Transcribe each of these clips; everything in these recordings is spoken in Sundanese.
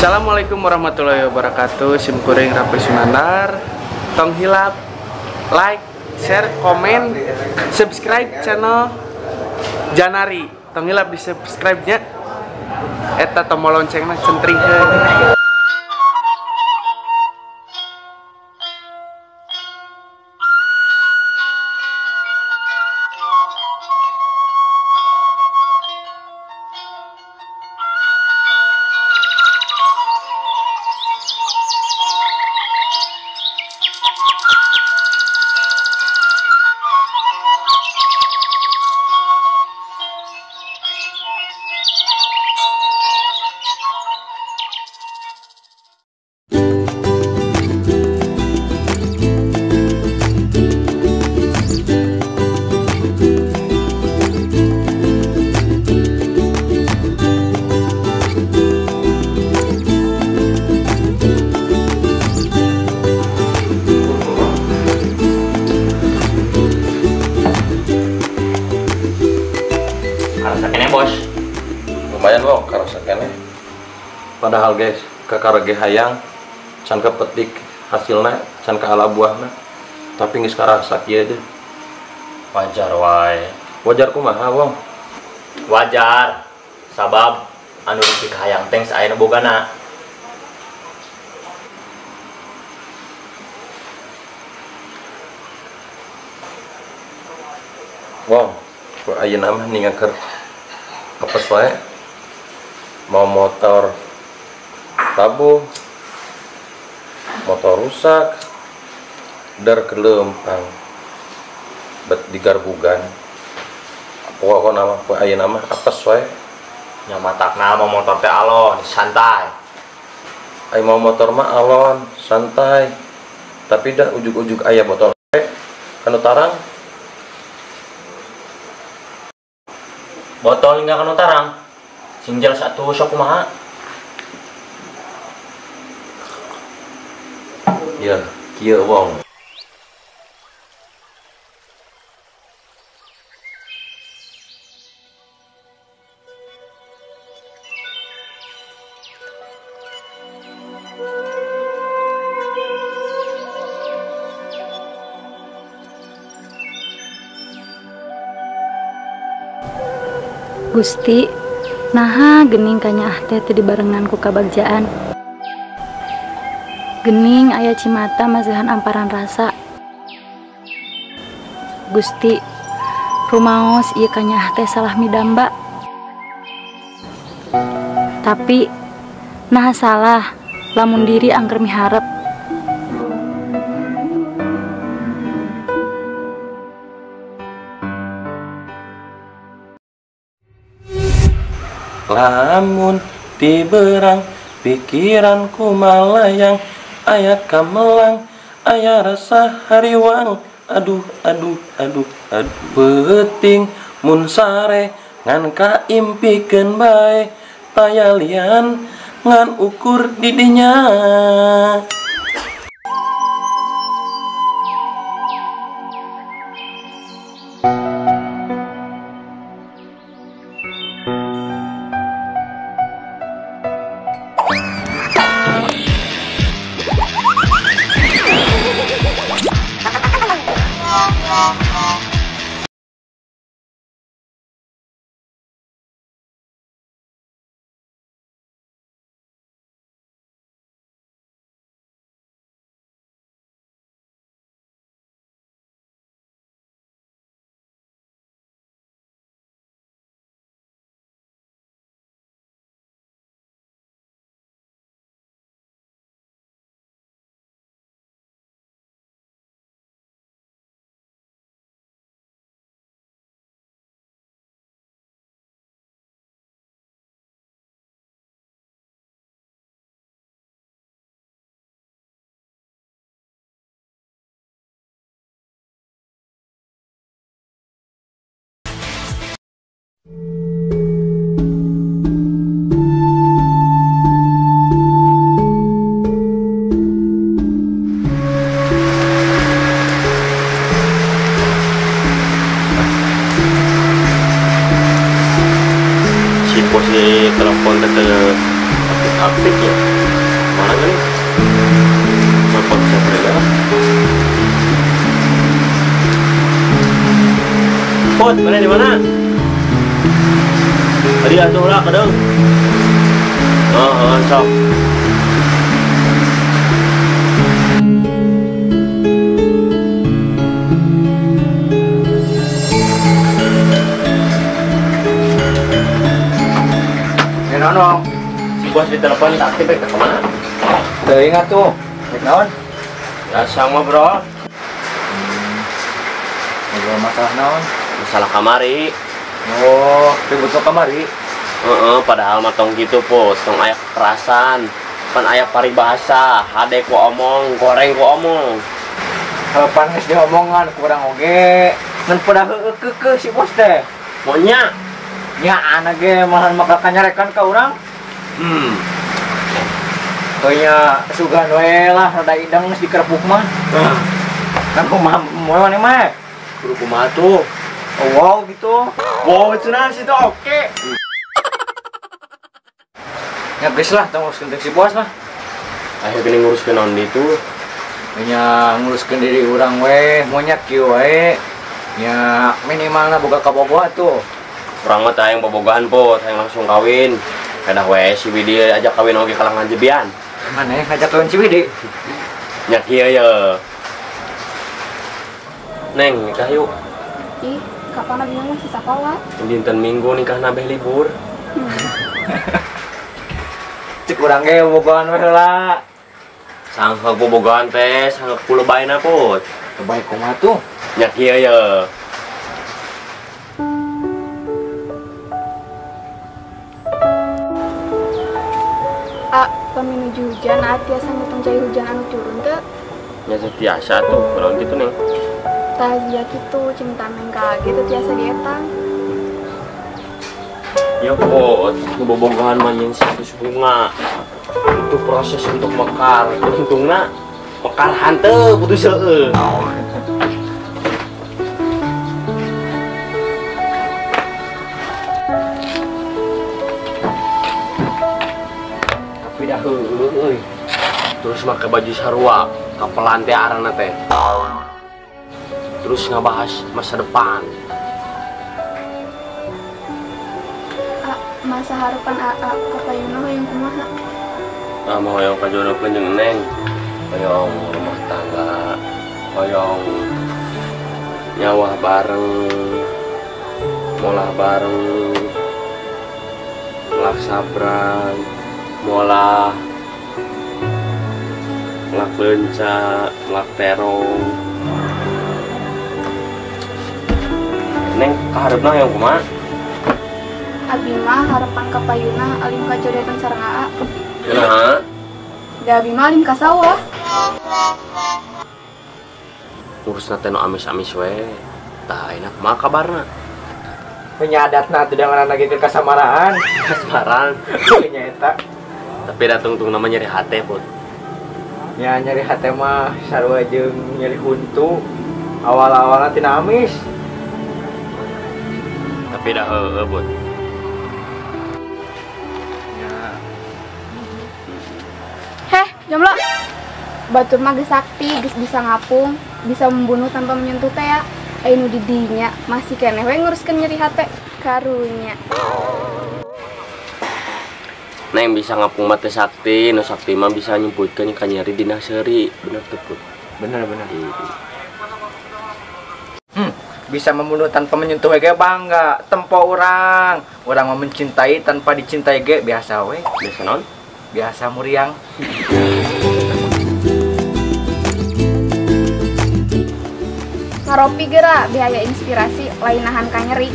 Assalamualaikum warahmatullahi wabarakatuh. Sim kuring Rapi Sunandar. Tong hilap like, share, komen, subscribe channel Janari. Tong hilap di subscribe-nya. Eta tombol loncengna centringkeun. Bos, lumayan wong karasa keneh. Padahal guys, kakarege hayang can kepetik hasilna, can kaala buahna. Tapi geus karasa kieu deh. Wajar wae. Wajar kumaha wong? Wajar. Sabab anu dipikahayang teh geus aya nu bogana. Wong, ku ayeuna mah ningaker apes wae. Mau motor tabuh, motor rusak, dar kelempang, bet digarbugan. Pokokna mah poe ayeuna mah apes wae. Nya matakna mah motor teh alon, santai. Ai mau motor mah alon, santai. Tapi dah ujug-ujug aya botol teh kanu tarang. Botol hingga kanu tarang. Sing jelas atuh sok kumaha? Ya, kieu wong. Gusti, naha gening kanyaah teh teu dibarengan ku kabagjaan. Gening aya cimata masihan amparan rasa. Gusti, rumaos ieu kanyaah teh salah midamba. Tapi naha salah lamun diri angker miharep. Lamun tiberang pikiranku malayang, aya kamelang, aya rasa hariwang. Aduh aduh aduh aduh. Peuting mun sare ngan kaimpikeun bae, taya lian ngan ukur di dinya. Si bos di telepon teh aktif ya. Put, mana di mana? Tadi atuh lah kadang. Oh, sok. Nono, si bos di telepon tak aktif ke kemana? Teu ingat tuh, rek naon? Biasa ngobrol. Ngobrol masalah naon? Masalah kamari. Oh, ribut kamari. Heeh, padahal mah tong kitu Put, tong aya kekerasan. Pan aya paribahasa, hade ku omong, goreng ku omong. Harapan geus diomongan kurang oge. Ngan pada heueuh keukeuh si bos teh. Monya nya anak ge malahan maka kanyarekan ka urang. Kayaknya sugan we lah rada idang geus dikerepuk mah. Kan kumaha moe maneh mah? Kudu kumaha tuh? Wow gitu. Wow cenah situ oke. Ya geus lah tong nguruskeun si bos lah. Ayo geuning nguruskeun naon ditu? Nya nguruskeun diri urang we, monya kieu wae. Nya minimalna boga kabogoh atuh. Urang mah teh hayang bobogohan Put, hayang langsung kawin. Kedah we si Widi ajak kawin oge kalah ngajebian. Maneh ngajak kawin si Widi? Nya kieu ye. Neng, nikah yuk. Ih, kapan abi masih sekolah? Dinten Minggu nikah nabeh libur. Cek urang ge bobogohan we heula. Sangka bobogohan teh, sangka ku lebayna Put. Lebay kumaha tuh? Nya kieu ye. A, paminuju hujan, a tiasa ngitung cai hujan anu turun teu? Nya tiasa tuh, kunaon kitu Neng? Tah iya kitu, cinta neng ka ge teu tiasa dietang. Ya Put, ngebobogohan mah nyen status bunga. Itu proses untuk mekar, untungna mekar hanteu putus heueuh. Tapi dah heueuh euy. Terus make baju sarua, kapelan teh arana teh. Terus ngabahas masa depan. A, masa harapan AA kapayuna hoyong kumaha? Ah, mau hoyong kajodohkeun jeung Neng. Hoyong rumah tangga, hoyong nyawa bareng, molah bareng, melak sabrang, molah melak lenca, melak terong. Neng, kaharepna hoyong kumaha? Abi mah harapan kapayuna alim kajodohkeun sareng AA. Kunaha? Da abi mah alim ka sawah. Ngurusna teh nu amis-amis we. Tah enak mah kabarna. Punya adatna teu ngaranna ge kasamaraan. Kasamaran. Nya eta. Tapi da tungtung nama nyeri hate, Put. Nya nyeri hate mah sarua jeung nyeri huntu. Awal-awalna tina amis. Tapi dah heueuh, Put. Heh, jomblo. Batur mah geus sakti, geus bisa ngapung, bisa membunuh tanpa menyentuh teh ya. Aya nu di dinya masih keneh we nguruskeun nyeri hate. Karunya. Neng bisa ngapung mah teh sakti, nu sakti mah bisa nyumputkeun ka nyeri dina seuri. Bener teu, Put? Bener, bener. Bisa membunuh tanpa menyentuh ge bangga, tempo urang. Urang mah mencintai tanpa dicintai ge biasa we. Biasa naon? Biasa muriang. Ngaropi geura biaya inspirasi lain nahan ka nyeri.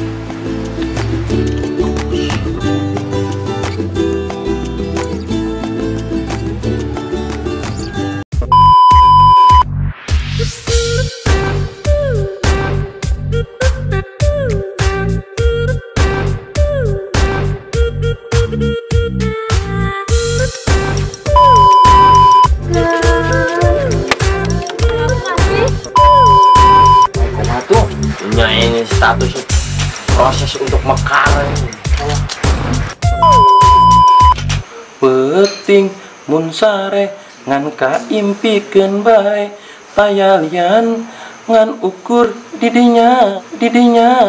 Ini status proses untuk mekar. Penting mun sare ngan kaimpikeun bae tayalian Ngan ukur didinya didinya.